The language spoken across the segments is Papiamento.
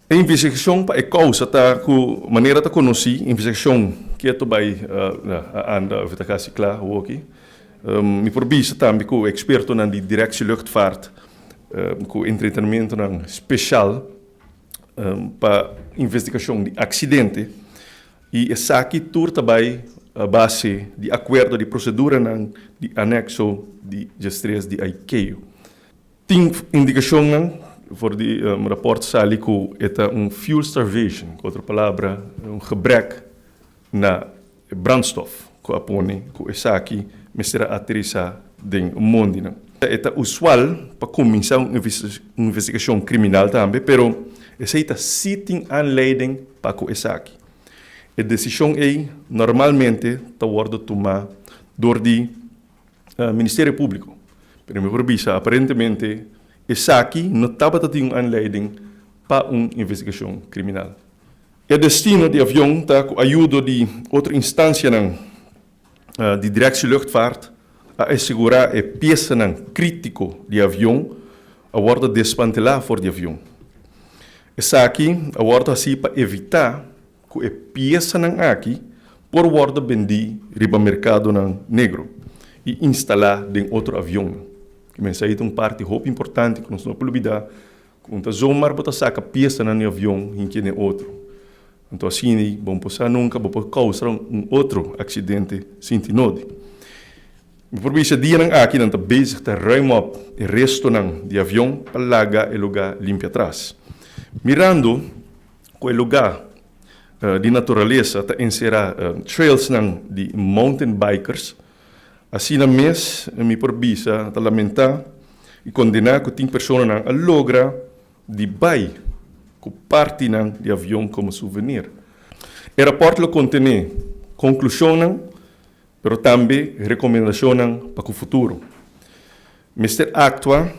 E investigashon pa e kousa ta ku manera ta konosí, investigashon ketu bai a anda of ta kasi kla awoki. Mi por bisa tambe ku ekspertonan di Directie Luchtvaart ku entrenamentonan speshal pa investigashon di aksidente i esaki tur ta bai a base di akuerdo di proseduranan di anekso di diestres di ICAO. Tin indikashonnan for di rapòrt sali ku e ta un fuel starvation, ku otro palabra un gebrek na brandstof ku a pone ku esaki mester a aterisá den mondinan. E ta usual pa kuminsá un investigashon kriminal tambe, pero esei ta si tin aanleiding pa ku esaki. E desishon ei normalmente ta wòrdu tumá dor di Ministerio Públiko. Pero mi por bisa aparentemente esaki no tabata tin un aanleiding pa un investigashon kriminal. E destino di avion ta ku ayudo di otro instansianan di Directie Luchtvaart a asegurá e piesanan krítiko di avion a wòrdu desmantelá for di avion. Esaki a wòrdu hasí pa evitá ku e piesanan aki por wòrdu bendí riba merkadonan negro i instalá den otro avionnan. Ki mester ei ta un parti hopi importante ku nos no por lubidá ku un ta zomar bo ta saka piesanan di avion hinkia den otro. Anto asina ei bo no por sa nunka bo por kousa un otro aksidente sin tin nodi. Mi por bisa dianan aki nan ta bezig ta ruim op e restonan di avion pa laga e lugá limpia atras. Mirando Ku e lugá di naturalesa ta enserá trailsnan di mountain bikers. Asina mes mi por bisa ta lamentá i kondená ku tin personanan a logra di bai ku partinan di avion komo souvenir. E rapòrt lo kontené konklushonnan pero tambe rekomendashonnan pa ku futuro. Mester aktua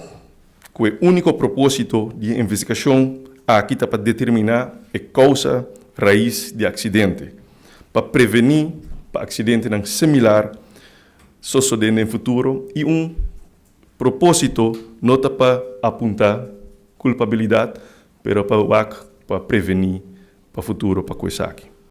ku e úniko propósito di e investigashon aki ta pa determiná e kousa rais di aksidente, pa prevení pa aksidentenan similar sosodé den futuro i un propósito no ta pa apuntá kulpabilidat pero pa wak pa prevení pa futuro pa ku esaki.